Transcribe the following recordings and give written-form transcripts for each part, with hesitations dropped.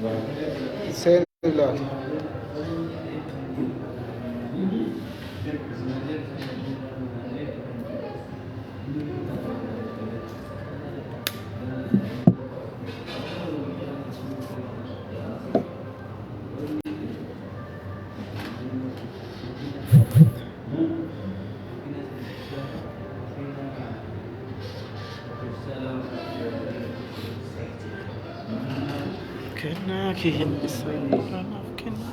Seen ilaali. Kennaa kee isa naaf kenna.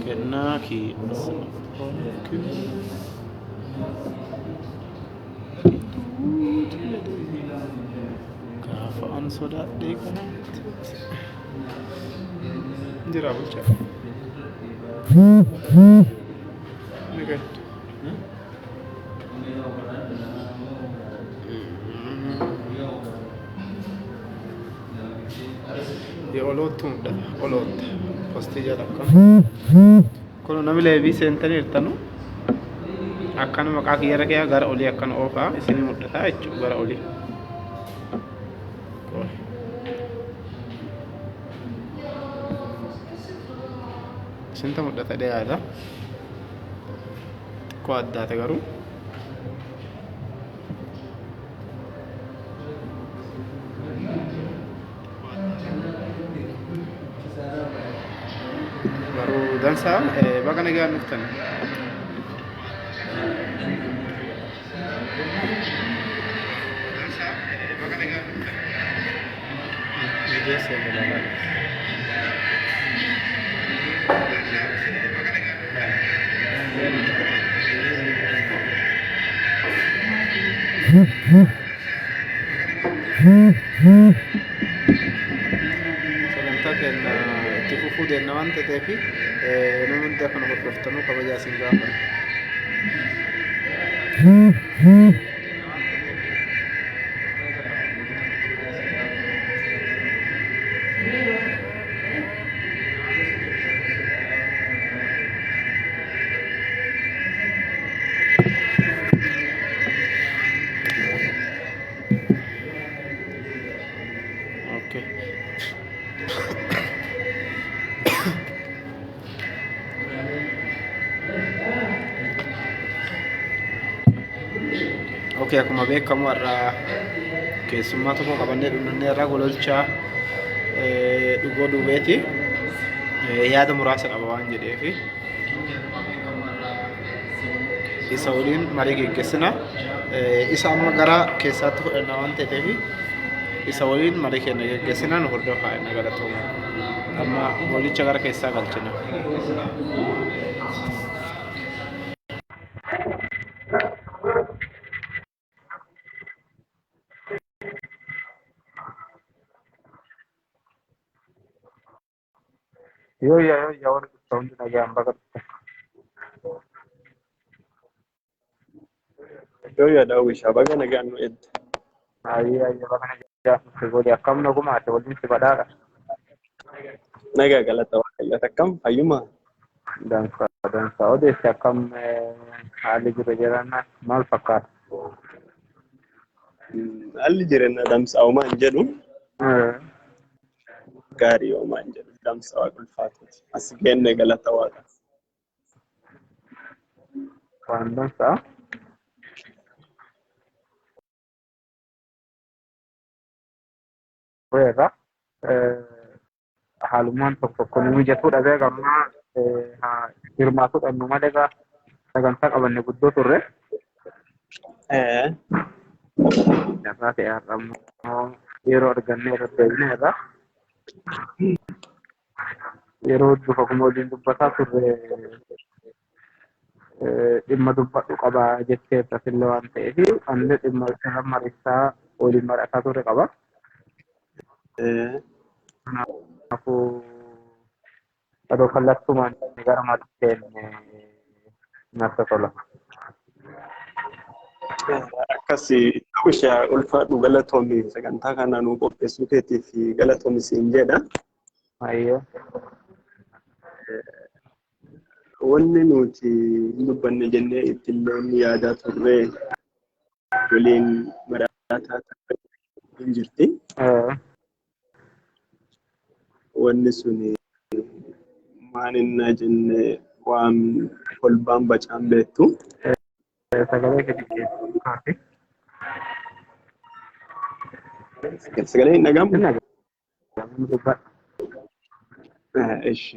Kennaa kee isa naaf kenna. Gaafa an sodaadhee kanaatti. Jira bulchaa. Ni gadda. Olootti mul'ata. Olootta. Postii jala akkam. Kun namni leebii seentaniirtanu akkana maqaa kiyyarra kiyyaa gara olii akkana oofaa isinii mul'ata jechuudha gara olii. Isinta mul'ata dhiyaata. Xiqqoo addaate garuu. Garuu dansaa baga nagaan dhuftan. Viidiyoo seenu ilaalaa. Sagantaa keenya itti fufuu deemna waan ta'eef nama hunda kana hordoftanuu kabajaa isin gaafata. Okay. Okay, akkuma beekamu har'a keessummaa tokko qabannee dhufnee irraa gololchaa dhugoo duubeeti. Yaada muraasa qaba waan jedheefi. Isa waliin marii geggeessina. Isa amma gara keessaatti fudhanna waan ta'eef isa waliin marii keenya geggeessina nu hordofaa inni galatooma. Amma walicha gara keessaa galchina. Yooyyaa yooyyaa warri dhufta hundi nagaan baga dhuftan. Yooyyaa daawwishaa baga nagaan nu eegde. Ayyee ayyee baga nagaan dhufte godhi akkam nagumaate waliin si badhaadha. Nagaa galata waaqayyo akkam fayyuma. Dansa dansa odeessi akkam haalli jiru jiran maal fakkaata? Haalli jireenya damsaa homaa hin jedhu gaarii homaa hin jedhu damsa waaqa ulfaatuuti. As geenne galata waaqa. Waan dansaa. Tureerra. Haalummaan tokko tokko nu mijatuu dhabee gammaa hirmaatuu dhabnu malee egaa sagantaa qabanne guddoo turre. Carraa ta'e har'a immoo yeroo argannee irra deebineerra. Yeroo hedduuf akkuma waliin dubbataa turre dhimma dubbadhu qaba jetteerta sillee waan ta'eef anillee dhimma irra mariisaa waliin mari'ataa turre qaba. Kanaafuu adoo kallattumaan gara maalitti seenne natti tola. Akkas daawwishaa ulfaadhu galatoomi sagantaa kana nuu qopheessuu keetiif galatoomi siin jedha. Ayyee. Wanni nuti hin dubbanne jennee ittillee yaadaa turre waliin mari'ataa turre hin jirti. Wanni sun maal innaa jenne waan kolbaan bacaan beektu. Sagalee gadi geessu kaase. Sagalee hin dhagahamu? Hin dhagahamu dubbadha. Ishi.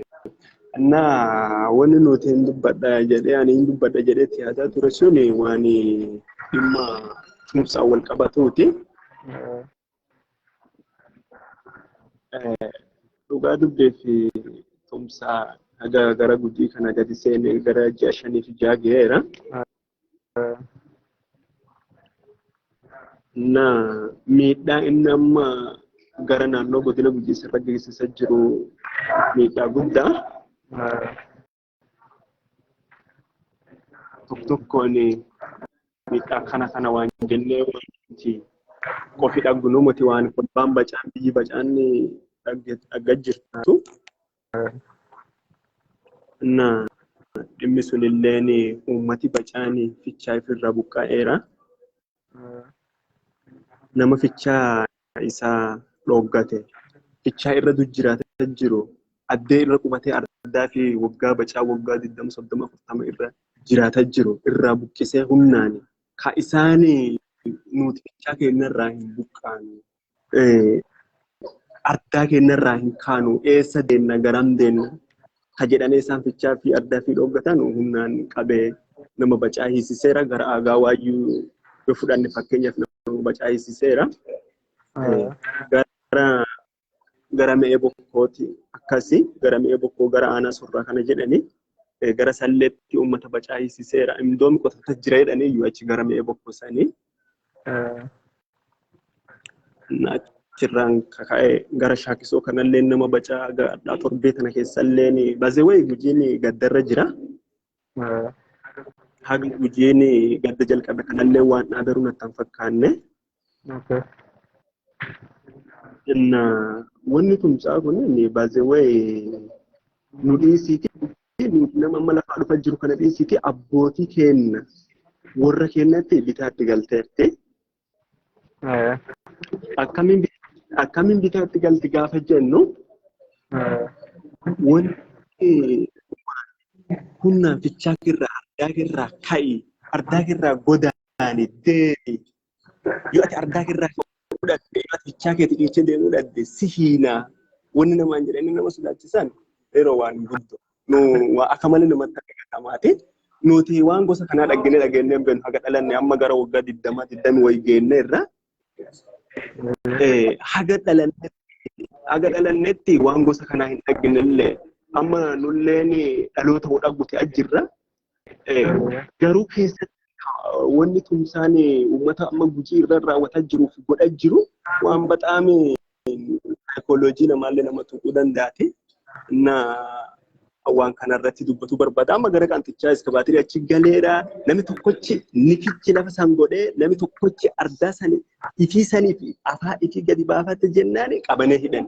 Innaa wanni nuti hin dubbadha jedhee ani hin dubbadha jedhee itti yaadaa ture suni waan dhimma tumsaan wal qabatuuti. Dhugaa dubbii fi tumsaa haga gara Gujii kana gadi seenee gara ji'a 5 fi 6 ga'eera. Innaa miidhaa inni amma gara naannoo godina Gujii irra geessisaa jiru miidhaa guddaa. Tokko tokkoon miidhaa kana kana waan jennee wanti qofi dhagnu miti, waan kolbaan bacaan biyyi bacaan dhaggaa jirtu. Innaa dhimmi sunilleen uummati bacaan fichaa ifirraa buqqa'eera. Nama fichaa isaa dhoggate, fichaa irra jiraatee jiru, addee irra qubatee ardaa fi waggaa bacaa waggaa 20, 30, 40 irra jiraataa jiru irraa buqqisee humnaan ka isaan nuti fichaa keenyarraa hin buqqaanu. Ardaa keenyarraa hin kaanu, eessa deemna, garam deemna ka jedhanii isaan fichaa fi ardaa fi dhoggatan humnaan qabee nama bacaa hiisiseera. Gara aagaa waayyuu yoo fudhanne, fakkeenyaaf, nama bacaa hiisiseera. Gara Me'ee Bokkooti akkasi, gara Me'ee Bokkoo, gara aanaa Surraa kana jedhanii gara Salleetti uummata bacaa hiisiseera. Indoomi qotata jira jedhanii iyyuu achi gara Me'ee Bokkoo sanii. Achirraan kaka'ee gara Shaakisoo kanallee nama bacaa gadhaa torbee kana keessallee bazee wayi Gujiin gaddarra jira. Haga Gujiin gadda jalqabe kanallee waan dhaabeeru natti hin fakkaanne. Wanni tumsaa kun baazee wayi nu dhiisiiti, nama amma lafaa dhufa jiru kana dhiisiiti, abbootii keenna warra keenyatti bitaatti galteerti. Akkamiin bitaatti galti gaafa jennu, wanti humnaan fichaa irraa, ardaa irraa ka'i, ardaa irraa godaani deemi, yoo ati ardaa irraa fudhatte, yoo ati fichaa keetii dhiichee deemuu dhabde si hiinaa wanni namaan jedhanii nama sodaachisan yeroo waan guddoo nu waa akka malee namatti argatamaati. Nuti waan gosa kanaa dhageenye dhageenyee hin beeknu. Haga dhalanne amma gara waggaa 20, 20 wayii geenne irra, haga dhalannetti waan gosa kanaa hin dhagine illee, amma nulleen dhaloota dhagute ajjirra. Garuu keessatti wanni tumsaan uummata amma Gujii irra raawwataa jiruuf godha jiru waan baxaame saayikooloojii namaallee nama tuquu danda'ate. Na waan kanarratti dubbatu barbaada. Amma gara qanxichaa iskabaatirii achi galeera. Namni tokkochi nikichi lafa san godhee, namni tokkochi ardaa sanii ifii sanii fi afaa ifii gadi baafate jennaan qabanee hidhan.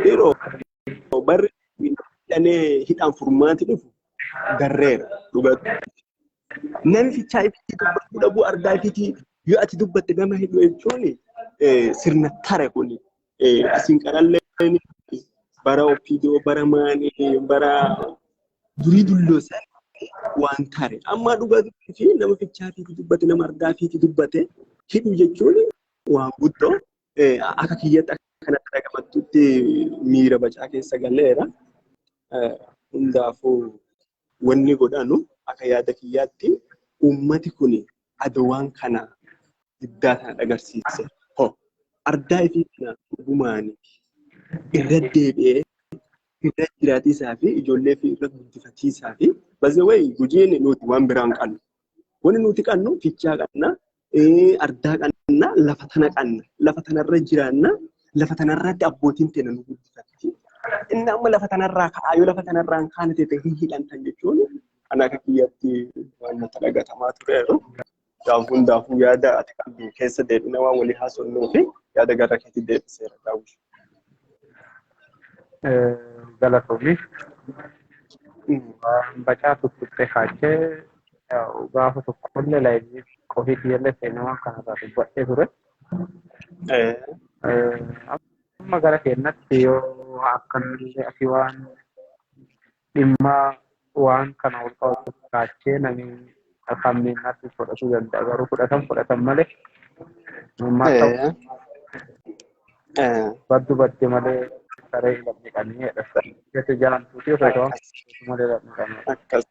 Yeroo barri hidhanee hidhaan furmaati dhufu garreera dhugatti. Namni fichaa ifiitii dubbachuu dhabuu, ardaa ifiitii yoo ati dubbatte nama hidhu jechuun sirna tare kuni. Asiin qarallee bara OPDO, bara maanii, bara durii dulloosan waan tare. Amma dhugaa dubbii fi nama fichaa fiitii dubbate, nama ardaa fiitii dubbate hidhu jechuun waan guddoo akka kiyyatti akkanatti dhagamattutti miira bacaa keessa galeera. Hundaafuu wanni godhanu akka yaada kiyyaatti uummati kun adawaan kana diddaa kana agarsiise ho ardaa ifii kana dhugumaan irra deebi'ee irra jiraatiisaa fi ijoollee fi irra guddifatiisaa fi bazee wayi Gujiin nuti waan biraan qabnu. Wanni nuti qabnu fichaa qabna, ardaa qabna, lafa tana qabna, lafa tanarra jiraanna, lafa tanarratti abbootiin teenya nu guddifatti. Inni amma lafa tanarraa ka'aa, yoo lafa tanarraa hin kaane ta'e hin hidhamtan jechuun ana akka kiyyatti waan natti dhagatamaa tureeru. Daafuu hundaafuu yaada ati qabdu keessa deebina waan walii haasofnuu fi yaada gara keetti deebiseera daawwi. Galatoomi. Waan bacaa tuttuqxee kaachee gaafa tokkollee live qofii kiyyallee seenee waan kanarraa dubbadhee ture. Amma gara keenyatti yoo akkanillee ati waan dhimma waan kana ol qabatu kaachee namni afaan miinnaatti fudhachuu danda'a. Garuu fudhatan malee baddu badde malee saree lammiidhanii jedha. Gati jaantuuti osoo malee lammiidhanii. Akkas.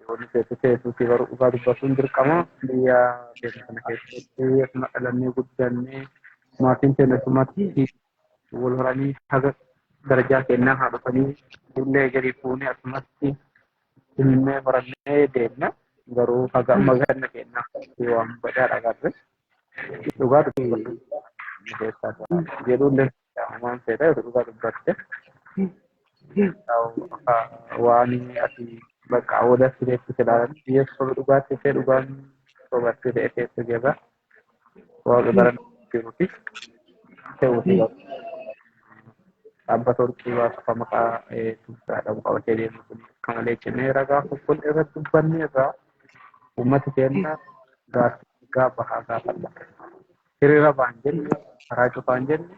Wanni feetu feetuuti garuu dhugaa dubbatuun dirqama biyya keenya kana keessatti akkuma dhalannee guddannee maatiin keenya asumatti wal horanii haga darajaa kennaa haa dhufanii illee gadi fuunee asumatti ilmee horannee deemna. Garuu haga amma ganna kennaa waan badaa dhagarre dhugaa dubbatu jedhuullee waan fedha dhugaa dubbatte waan ati bakka oda sireetti ilaalan biyya soba dhugaatti ta'e dhugaan sobatti ta'e keessa jira waaqa bara jiruuti ta'uuti dhaabbata warqii baasuuf maqaa tumsaadhaan qabatee deemu kun akka malee cimee ragaa kun irratti dubbanne irraa uummata keenya gaaffii bahaa gaafadha. Hiriira ba'an jenne karaa cufaan jenne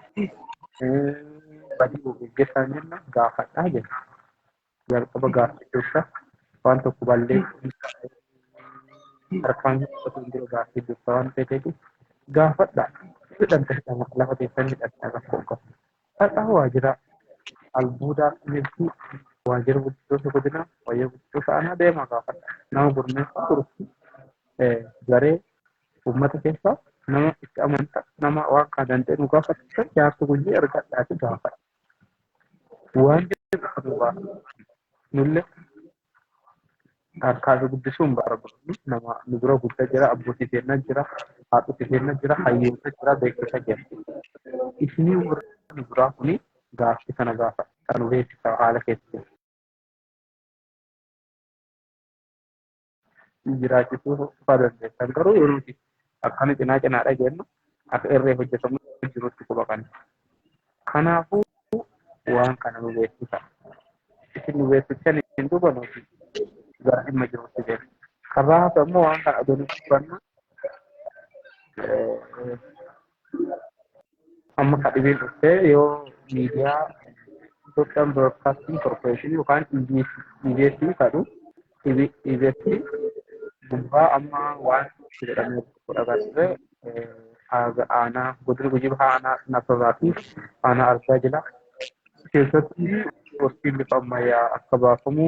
badii geggeessaan jenne gaafadhaa jenna. Jalqaba gaaffii dursa waan tokko balleessuun harkaan hin jiru gaaffii dursa waan ta'eef gaafadha. Hidhamte hidhama lafa teessan hidhamte rakkoo qabu. Har'a waajjira albuudaa milkii waajjira bulchitoota godinaa waajjira bulchitoota aanaa deemaa gaafadha. Nama gurmeessaa turutti garee uummata keessaa nama itti amanta nama waan kana danda'e nu gaafatu jaarsa Gujii argadhaati gaafadha. Waan jedhu nu baasa. Nullee harkaa fi guddisuun barbaadnu nama nu dura guddaa jira, abbootii keenya jira, haadhotii keenya jira, hayyoota jira, beeksisa jira. Isinii warra nu duraa kuni gaaffii kana gaafa nu beeksisa haala keessa jiraachisuu fa'aa dandeessan. Garuu yoo nuti akkana cinaa cinaadha jennu akka irree hojjetamu jirutti quba qabna. Kanaafuu waan kana nu beeksisa. Isin nu beeksisanii hin duuba nuti gara dhimma jirutti deemna. Karaa hafe immoo waan kana aduu nuti hubannu amma ka dhibiin dhuftee yoo miidiyaa Ethiopian Broadcasting Corporation yookaan EBS kadhu EBS gubbaa amma waan jedhamee fudhatarree aanaa godina Gujii Bahaa aanaa Nafarraa fi aanaa Argaa jila keessatti warqiin bifa ammayyaa akka baafamu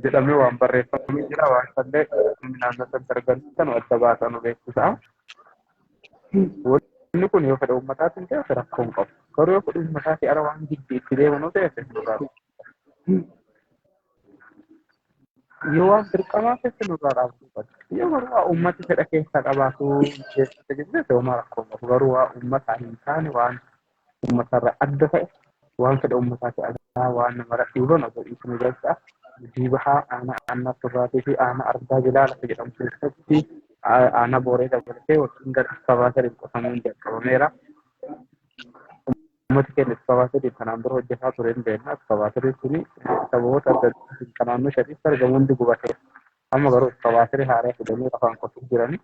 jedhamee waan barreeffamee jira. Waan sallee naannoo sanatti argamtan adda baasanu beeksisa. Wanni kun yoo fedha uummataatiin ta'e rakkoo hin qabu. Garuu yoo fedha uummataatii ala waan gidduutti deemanuu ta'e nurraa yoo waan dirqamaa keessa nurraa dhaabuu qabdu. Yoo garuu waa uummati fedha keessaa qabaatu keessatti jirte homaa rakkoo hin qabu. Garuu waa uummataa hin taane waan uummatarraa adda ta'e waan fedha uummataatii alaa waan nama dhiiban osoo dhiisanii galcha. Gujii Bahaa aanaa Aanaa Surraatii fi aanaa Argaa Jilaa lafa jedhamu keessatti aanaa Booree dabalatee warqiin gara iskavaateriin qotamuun jalqabameera. Uummati keenya iskavaateriin kanaan dura hojjetaa ture hin beekna. Iskavaateriin suni sababoota adda addaatiin kan naannoo shanitti argamu hundi gubateera. Amma garuu iskavaatarii haaraa fidanii lafaan qotuu jiran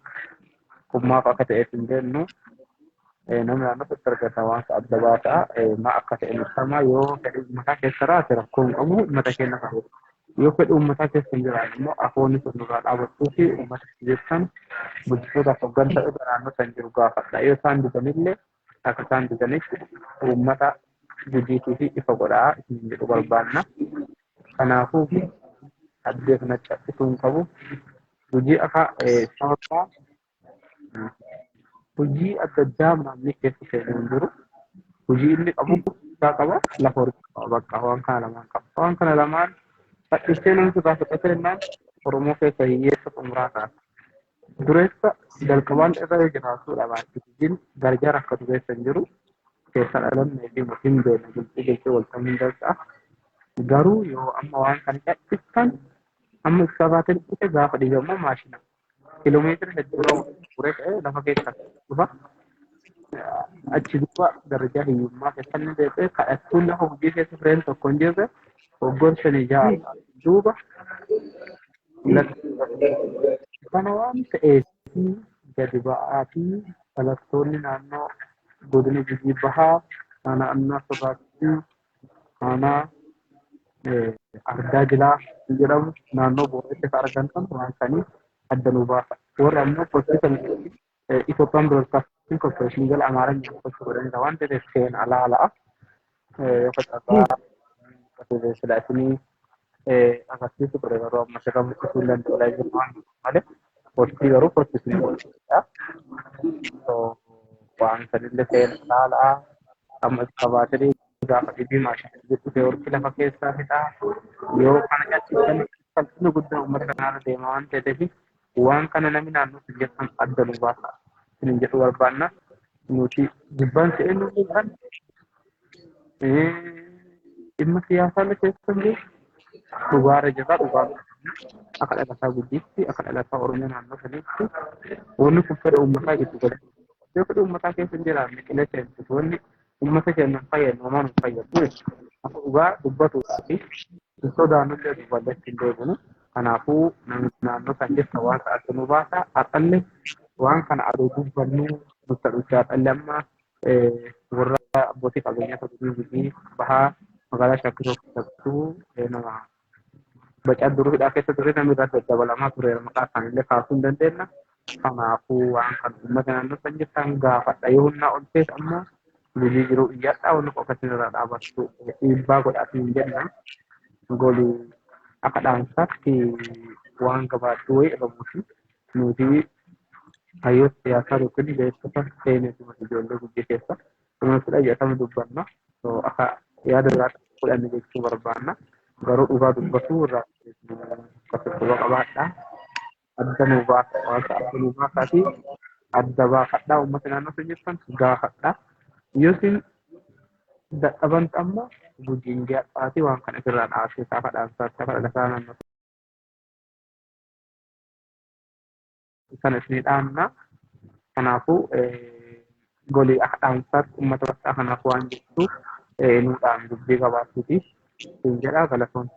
kun maaf akka ta'eef hin beeknu. Namni naannoo sanatti argata waan adda baasaa maa akka ta'e ibsama yoo fedhii uummataa keessa raate rakkoo hin qabu uummata keenya fayyada. Yoo fedhii uummataa keessa hin jiraanne immoo afoonni sun nurraa dhaabachuu fi uummata jettan bulchitootaaf hooggansa irra naannoo san jiru gaafadha. Yoo isaan didanillee akka isaan didanitti uummata Gujiitii fi ifa godhaa isin jedhu barbaanna. Kanaafuu addee kana callisuu hin qabu. Gujii akka sababaa hojii adda addaa namni keessa seenuu hin jiru. Hojii inni qabu guddaa qaba lafa horii qaba bakka waan kana lamaan qaba. Waan kana lamaan fadhistee namni sirraa fudhatee jennaan Oromoo keessa hiyyeessa xumuraa ta'a. Dureessa jalqabaan irra yoo jiraatudha baay'ee gujiin gargar akka dureessa hin jiru. Keessa dhalannee fi hin beekne gilxii gilxii waltamuu hin danda'a. Garuu yoo amma waan kana callistan amma iskavaatiin dhufe gaafa dhiibamu maashina kiiloomeetira hedduu irra ta'e lafa keessa dhufa. Achi duuba darajaa hiyyummaa keessatti deebi'ee kadhattuun lafa hojii keessa fireen tokko hin jirre waggoota shanii ja'a duuba kana waan ta'eef gadi ba'aa fi Dhalattoonni naannoo godina Gujii Bahaa aanaa Annaa Sobaattii aanaa Ardaa Jilaa jedhamu naannoo Booreetti kan argamtan waan sanii adda nuu baasa. Warri ammoo postii sana Itoophiyaan Broadcasting Corporation jala Amaaranyaan post godhanidha waan ta'eef seenaa laala'a. Yoo facaafaa sila isinii agarsiisu ture, garuu amma sirra mul'isuu hin danda'u live waan malee, postii garuu postii isinii godhudha. Waan sanillee seenaa laala'a. Amma excavator gaafa dhibii maashinii dhufee warqii lafa keessaa fixaa. Yoo kana callisan salphina guddaa uummata kanaarra deema waan ta'eef, waan kana namni naannoo sun jettan adda nu baasa isinin jedhu barbaanna. Nuti jibbaan se'ee nu kan dhimma siyaasaa illee keessa hin beeku, dhugaarra jirra. Dhugaa akka dhalataa Gujiitti, akka dhalataa Oromoo naannoo saniitti, wanni kun fedha uummataa giddu gala. Yoo fedha uummataa keessa hin jiraanne, qilee seensisu, wanni uummata keenya hin fayyadne homaa nu fayyadu jechuudha. Akka dhugaa dubbatuu fi hin sodaannullee dubbadda ittiin deebinu. Kanaafuu namni naannoo san jirta waan kana adda nu baasa. Har'allee waan kana adoo dubbannu nutti dhufee, har'allee amma warra abbootii qabeenyaa tokko Gujii Bahaa magaalaa Shakkisoo keessattuu nama bacaa duruu hidhaa keessa ture, namni irratti daddabalamaa tureera, maqaa isaaniillee kaasuu hin dandeenya. Kanaafuu waan kana uummata naannoo san jirtan gaafadha. Yoo humnaa ol ta'es ammoo Gujii jiruu iyyadhaa, wanni qofa isin irraa dhaabattu dhiibbaa godhaatii hin jenna. Golii akka dhaamsaatti waan gabaabduu wayii irra buuti. Nuti hayyoota siyaasaa yookiin beektota seeneeti ijoollee Gujii keessa. Kunuunsidha jedhama dubbanna. Akka yaada biraa fudhanne jechuu barbaanna. Garuu dhugaa dubbatu irraa akkasitti quba qabaadha. Adda nuu baasa, waan adda nuu baasaatii adda baafadhaa, uummata naannoo sun jirtan gaafadhaa. Yoo isin dadhaban ammoo Gujiin gaadhaatii waan kana ofirraa dhaabsee saafa dhaamsaatti hafa dhalataa naannoo sana isinii dhaamna. Kanaafuu golii akka dhaamsaatti uummata bakka kanaaf waan jettu nuu dhaami, dubbii gabaabduuti. Siin jedhaa, galatoon.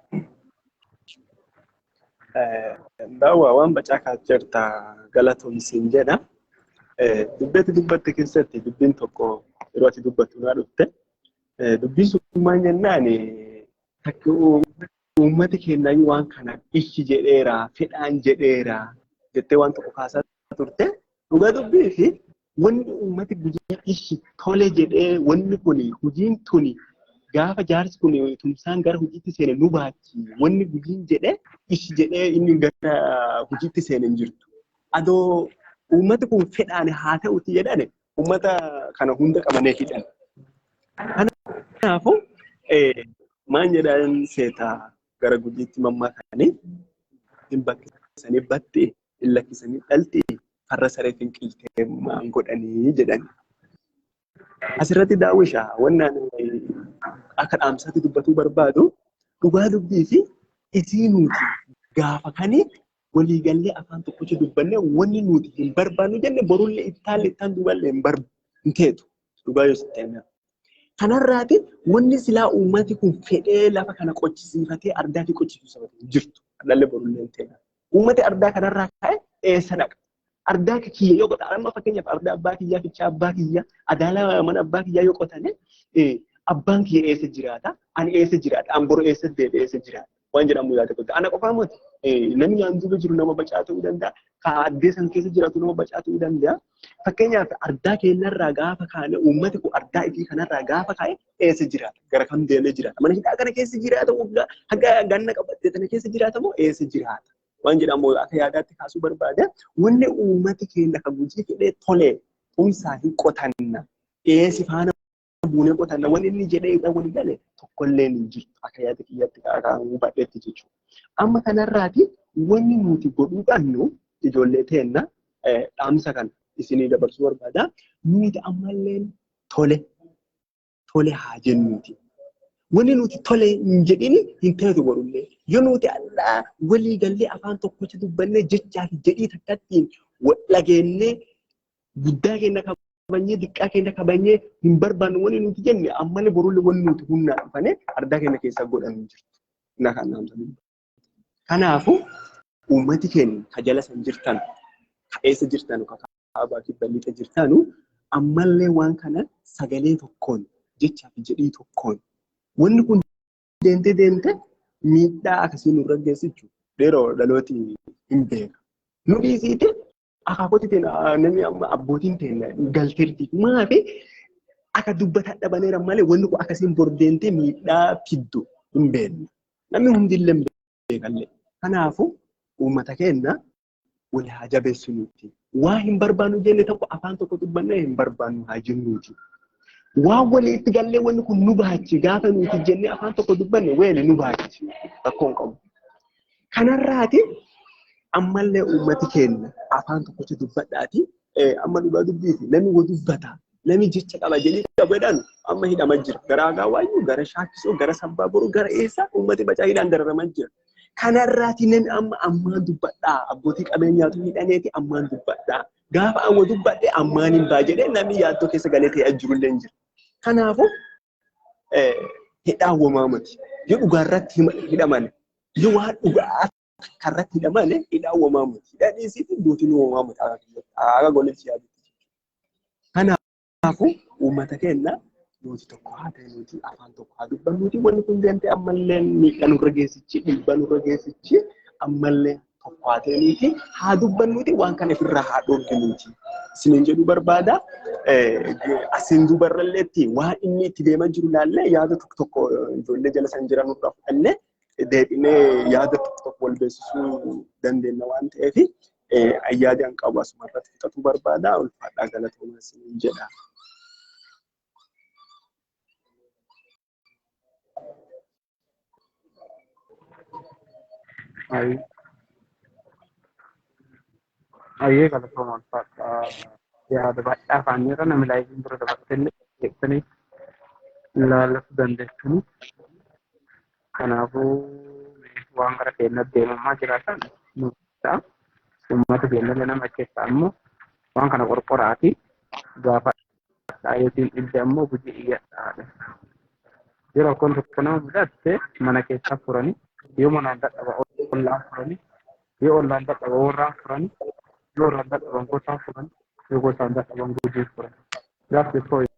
Daawwaa waan bacaa kaacharta, galatoomsiin jedha. Dubbii ati dubbatte keessatti dubbiin tokko yeroo ati dubbattu naa dhufte. Dubbiin sun maal jennaan, takki uummati keenyaayyuu waan kana ishi jedheera, fedhaan jedheera jettee waan tokko kaasaa turte. Dhugaa dubbii fi wanni uummati Gujii ishi tole jedhee, wanni kun hojiin tuni gaafa jaarsi kun tumsaan gara hojiitti seene nu baachi, wanni Gujiin jedhee ishi jedhee inni gara hojiitti seene hin jirtu. Adoo uummati kun fedhaan haa ta'uti jedhane, uummata kana hunda qabanee hidhan. Kanaafuu maan jedhan seetaa, gara Gujiitti mammaakanii hin bakkisanii batti, hin lakkisanii dhalti, farra saree finqiltee maan godhanii jedhan. Asirratti daawwisha wanni ani akka dhaamsaatti dubbatuu barbaadu, dhugaa dubbii fi isii nuti gaafa kanii waliigallee afaan tokkochi dubbanne, wanni nuti hin barbaannu jenne borullee ittaallee ittaan duuballee hin barbu hin teetu, dhugaa yoo sitti hime. Kanarraati wanni silaa uummati kun fedhee lafa kana qochisiifatee ardaa fi qochisiifatee hin jirtu. Dhalli borullee hin teetu. Uummati ardaa kanarraa ka'e eessa dhaqa? Ardaa kiyya yoo qotan, amma fakkeenyaaf ardaa abbaa kiyyaa, fichaa abbaa kiyyaa, adaalaa mana abbaa kiyyaa yoo qotane, abbaan kiyya eessa jiraata? Ani eessa jiraadha? An boru eessa deebi'ee eessa jiraadha? Waan jedhamu yaada godha. Ana qofaa miti. Namni naan duuba jiru nama bacaa ta'uu danda'a. Ka addee san keessa jiraatu nama bacaa ta'uu danda'a. Fakkeenyaaf ardaa keenyarraa gaafa kaane, uummati kun ardaa ifii kanarraa gaafa kaa'e eessa jiraata? Gara kam deemee jiraata? Mana hidhaa kana keessa jiraata, waggaa haga ganna qabattee kana keessa jiraata moo eessa jiraata? Waan jedhamu akka yaadaatti kaasuu barbaada. Wanni uummati keenya kan Gujii fedhee tole tumsaa hin qotanna. Dhiyeessi faana buunee qotanna. Wanni inni jedhee irra walii gale tokkollee hin jirtu akka yaada kiyyaatti akka hubadheetti jechuudha. Amma kanarraati wanni nuti godhuu qabnu, ijoollee teenna dhaamsa kana isinii dabarsuu barbaada. Nuti ammallee tole tole haa jennuuti. Wanni nuti tole hin jedhini hin teetu godhullee. Yoo nuti allaa walii gallee afaan tokkotti dubbannee jechaa fi jedhii takkattiin wal dhageennee, guddaa keenya kabajnee xiqqaa keenya kabajnee, hin barbaannu wanni nuti jenne, ammallee borullee wanni nuti humnaan dhufane ardaa keenya keessa godhan hin jirtu. Na kan naamsa. Kanaafuu uummati keenya ka jala san jirtan, ka eessa jirtan, ka kaabaa kibba lixa jirtanu ammallee waan kana sagalee tokkoon jechaa fi jedhii tokkoon wanni kun deemtee deemtee miidhaa akkasii nurra geessichu dheeroo dhalooti hin beeka. Nu dhiisiite akaakoti teena namni amma abbootiin teena galteerti maafi akka dubbataa dhabaneera malee wanni kun akkasiin bor deemtee miidhaa fiddu hin beekna. Namni hundillee hin beekallee. Kanaafuu uummata keenya wal haa jabeessinuuti. Waa hin barbaannu jenne tokko afaan tokko dubbannee hin barbaannu haa jennuuti. Waan walii itti gallee wanni kun nu baachi gaafa nuti jennee afaan tokko dubbanne weele nu baachi rakkoo hin qabu. Kanarraati ammallee uummati keenya afaan tokkotti dubbadhaati amma dhugaa dubbiiti namni wa dubbata namni jecha qaba jedhee qabu jedhan amma hidhama jira. Gara Agaawaayyuu, gara Shaakkisoo, gara Sabbaa Boruu, gara eessaa uummati bacaa hidhaan dararamaa jira. Kanarraati namni amma ammaan dubbadhaa abbootii qabeenyaatu hidhaneeti ammaan dubbadhaa. Gaafa amma dubbadhe ammaan hin baa jedhee namni yaaddoo keessa galee ta'ee jirullee hin jira. Kanaafuu hidhaan wamaamati. Yoo dhugaarratti hidhaman yoo waan dhugaa karratti hidhaman hidhaan wamaamati. Hidhaan dhiisiifi duutiin wamaamati akka goletti yaadutti. Kanaafuu uummata keenya nuti tokko haa ta'e nuti afaan tokko haa dubbannuuti wanni kun deemtee ammallee miidhaa nurra geessichi dhiibbaa nurra geessichi ammallee tokko haa ta'e nuti haa dubbannuuti waan kana ofirraa haa dhoorginuuti. Isiniin jedhu barbaada. Asiin duubarralleetti waan inni itti deemaa jiru ilaallee yaada tokko tokko ijoollee jala san jiran nurraa fudhannee deebinee yaada tokko tokko wal beeksisuu dandeenya waan ta'eef yaada an qabu asuma irratti fixatuu barbaada. Ulfaadhaa galatoomaa isiniin jedha. Ayyee galatooma ulfaadhaa. Yaada baay'ee afaanirra namni laayiviin bira dabartee jettanii ilaallatu dandeessanii. Kanaafuu waan gara keenyatti deemamaa jiraatan nu ta'a. Uummata keenyallee nama keessaa ammoo waan kana qorqoraati gaafa yookiin ibidda ammoo gujii iyyadhaadha. Yeroo rakkoon tokko nama mudatte mana keessaa furanii yoo manaan dadhaba ollaan furanii yoo ollaan dadhaba warraan furanii yoo warraan dadhaban gosaan furanii yoo gosaan dadhaban gujii furan. That's the point.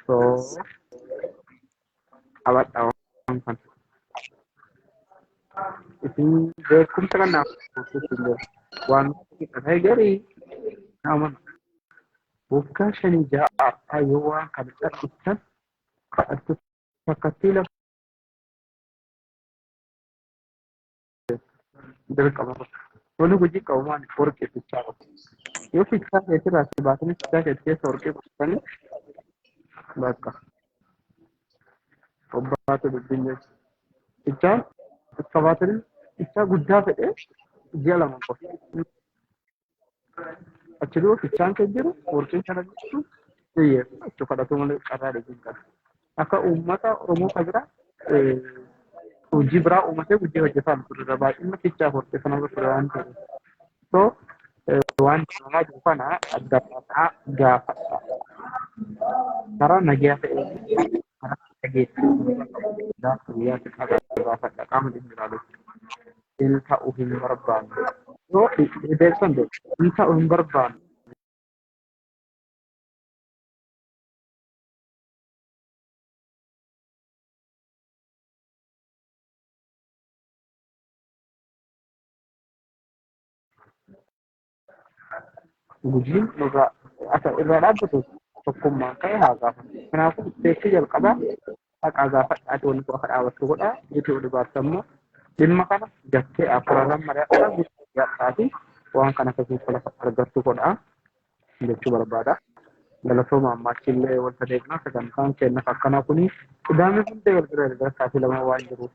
So qabadha waan kana. Isin beekumsa kanaaf hin jiru. Waan ta'e garii nama waggaa shanii ja'a yoo waan kana callistan kadhattu takkattii lafa dirqama. Wanni gujii qabu maali? Warqee fichaa qabu. Yoo fichaa keetirraa si baasanii fichaa keessa keessa warqee qotanii bakka obbaatu dubbiin jechuudha. Fichaan iskabaatanii fichaa guddaa fedhee ji'a lama qofa. Achi dura fichaan kan jiru warqeen kana jirtu xiyyeeffa achi kadhatu malee carraa dhiisin qabu. Akka uummata Oromoo kan biraa hojii biraa uummatee hojii hojjetaa turre baay'ina fichaa warqee sana irra ture waan ta'eef. So waan deemamaa jiru kana adda baasaa gaafadha. Karaa nagaa ta'e karaa dhageettii gaafa guyyaa xiqqaa gaafadha qaama dhimmi ilaalu. Hin ta'u hin barbaannu. Yoo beeksisan beeku hin ta'u hin barbaannu. Gujiin nurraa asa irraa dhaabbatu tokkummaan ka'e haa gaafatu. Kanaafuu beeksisa jalqabaa haqaa gaafadhaati wanni kun akka dhaabattu godhaa jechuun ol baafta immoo dhimma kana jattee afurarran mari'adhaa guddaa waan kana akkasumas lafa argattu godhaa jechuu barbaada. Galatooma ammaachillee wanta deemnaa sagantaan keenya akkanaa kuni qidaamee hunda galgala galgala sa'aatii lama waan jiruuf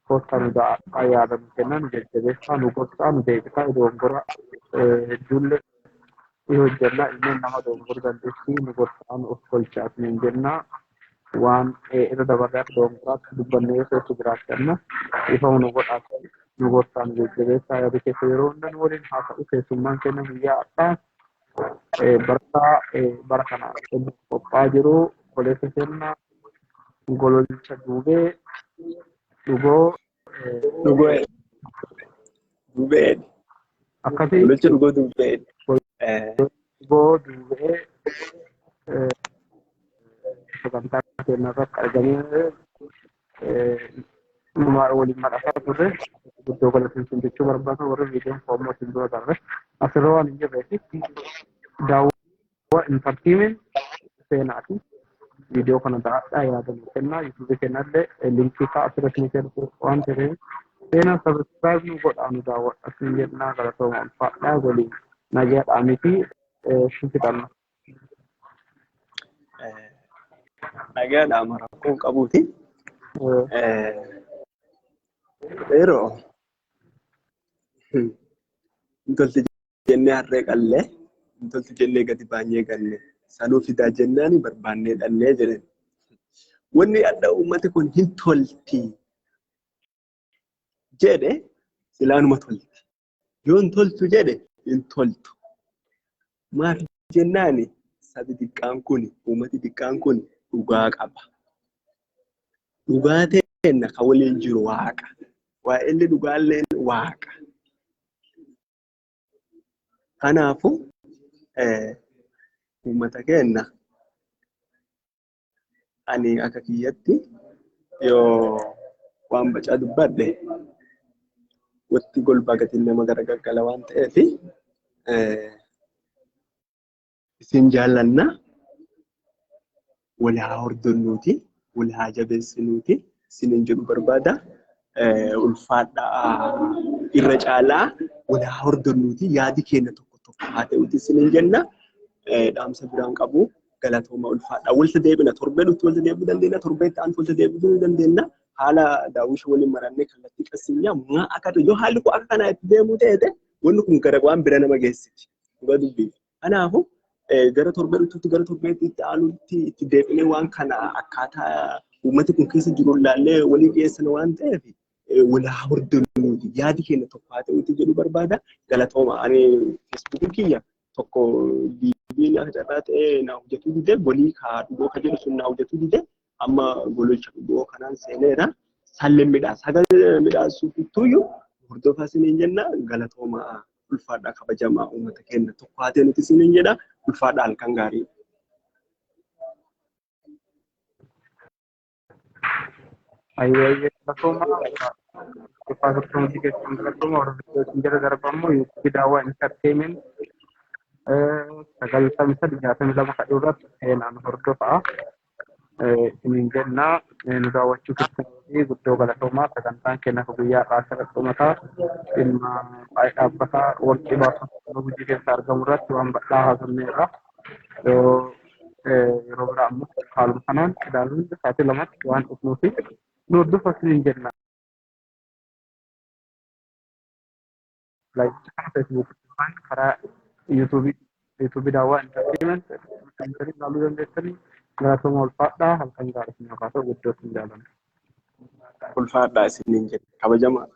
koottaa nu da'a yaada nu kennaa nu jajjabeessaa nu gorsaa nu deebisaa dogongora hedduullee ni hojjannaa ilmeen nama dogongoruu dandeessi nu gorsaa nu of tolchaa isiniin jennaa waan irra dabarree akka dogongoraatti dubbannee yoo keessa jiraatte amma ifa nu godhaa nu gorsaa nu jajjabeessaa yaada keessa yeroo hunda nu waliin haa ta'u keessummaan keenya guyyaa har'aa barataa bara kana qophaa'aa jiru obboleessa keenya Gololcha Duubee Dhugoo Dhugoo Duubee akkasii Gololcha Dhugoo Duubee. Boo duubee sagantaa keenya irratti argamee waliin madhasaa turre guddoo galateessuun jechuu barbaada. Warri viidiyoon foommoo isin dura darbe asirra waan hin jirreef Daawwaa Entertainment seenaati. Viidiyoo kana daawwadhaa, yaadannoo kennaa. YouTubeii kennallee linkii isaa asirratti ni kennu waan ta'eef seenaa subscribe nu godhaa, nu daawwadha sin jennaa. Galatooma, ulfaadhaa, waliin nagaadhaa miti shifixanna. Nagaadhaan rakkoon qabuuti. Yeroo hin tolti jennee harree qallee, hin tolti jennee gadi baanyee galle, sanuu fidaa jennaani barbaannee dhallee jedhan. Wanni adda uummati kun hin tolti jedhe silaanuma tolti. Yoo hin toltu jedhe hin toltu. Maaf jennaani sabi xiqqaan kun, uummati xiqqaan kun dhugaa qaba. Dhugaa teenna kan waliin jiru Waaqa. Waa'elli dhugaalleen Waaqa. Kanaafuu uummata keenya ani akka kiyyatti yoo waan bacaa dubbadhe watti golbaa gatiin nama garagaggala waan ta'eef, isin jaallanna, wal haa hordonnuuti, wal haa jabeessinuuti isiniin jedhu barbaada. Ulfaadhaa, irra caalaa wal haa hordonnuuti, yaadi keenya tokko tokko haa ta'uuti isiniin jenna. Dhaamsa biraan qabu, galatooma, ulfaadhaa. Walta deebina, torbee dhuftu walta deebi'uu dandeenya, torbee itti aantu walta deebi'uu dandeenya. Haala daawwisha waliin marannee kallattii qassinya maa akka yoo haalli kun akka kanaa itti deemuu ta'e wanni kun gara waan bira nama geessiti. Dhugaa dubbii. Kanaafuu gara torbee dhuftutti, gara torbee itti aanutti itti deebinee waan kana akkaataa uummati kun keessa jiru ilaallee walii dhiyeessina waan ta'eef wal haa hordofnuuti, yaadi keenya tokko haa ta'uuti jedhu barbaada. Galatooma. Ani Facebookiin kiyya tokko diibiin akka carraa ta'ee naa hojjetuu dide, golii kaa dhugoo ka jedhu sun naa hojjetuu dide, amma gololcha dhugoo kanaan seeneera. Salleen midhaas haga midhaasuufittuyyuu hordofaa isiniin jenna. Galatooma, ulfaadhaa, kabajamaa uummata keenya, tokko haa ta'e nuti isiniin jedha. Ulfaadhaa, halkan gaarii. Ayyee, galatooma. Ulfaa turtuu keessan galatooma. Warra isin jala darbamu YouTubeii Daawwaa Entertainment 9362 kadhu irratti seenaan hordofaa. Isiniin jenna, nu daawwachuu keessanii guddoo galatoomaa. Sagantaan keenya akka guyyaa har'aa asirratti dhumataa. Dhimma waa'ee dhaabbata warqii baasuu Gujii keessa argamu irratti waan bal'aa haasofneerra. Yoo yeroo biraa ammoo haaluma kanaan ilaaluun sa'aatii 2tti waan dhufnuufi nu hordofaa isiniin jenna. Laayivicha kana Facebookii yookaan karaa YouTubeii Daawwaa Entertainment ilaaluu dandeessanii. Galatooma, ulfaadhaa, halkan gaarii isin haa ta'u, guddoo isin jaallanna. Ulfaadhaa isiniin jedha. Kabajamaa.